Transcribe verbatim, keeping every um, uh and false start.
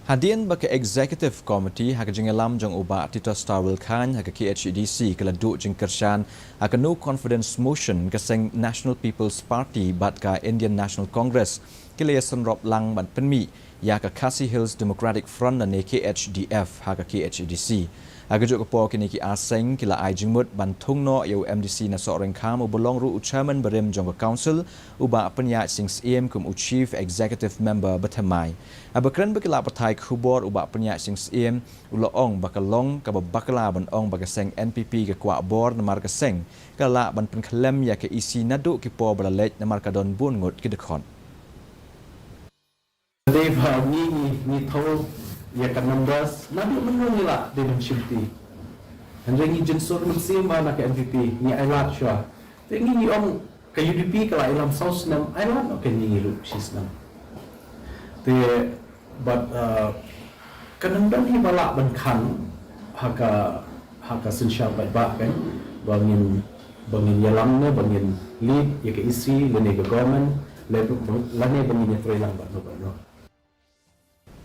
Hadien ba ka Executive Committee ha ka jingïalam jong u Bah Titosstarwell Chyne ha ka K H A D C ka la duh jingkyrshan ha ka No Confidence Motion, ka seng National People's Party bad ka Indian National Congress ki la ïasynrop lang ban pynmih ïa ka Khasi Hills Democratic Front lane K H D F ha ka K H A D C. Ha kajuh ka por kine ki ar seng ki la ai jingmut ban thung noh ïa u M D C na Sohryngkham uba long ruh u Chairman barim jong ka Council, u Bah Pynïaid Sing Syiem, kum u Chief Executive Member bathymmai. Haba kren bad ki lad pathai khubor, u Bah Pynïaid Sing Syiem u la ong ba ka long kaba bakla ban ong ba ka seng N P P ka kwah bor namar ka seng ka la lah ban pynkhyllem ïa ka E C naduh ki por ba la leit namar ka don bun ngut ki dkhot. Dei ba ngi ngi ngi thaw ïa ka numbers naduh mynno ngi la dei ban shimti. Hynrei ngi jingsur mynsiem ba na ka N P P ngi ai lad shuwa. Te ngi ngi ong ka U D P ka la ïalam saw snem, ai lad noh ka ngi ngi ruh shi snem. Te bad uh, kan ym don hi ba lah ban khang ha ka ha ka synshar paidbah kan ba ngin ba ngin ïalam ne ba ngin lead ïa ka E C lane ka government lane ba ngin ïatreilang bad no bad no.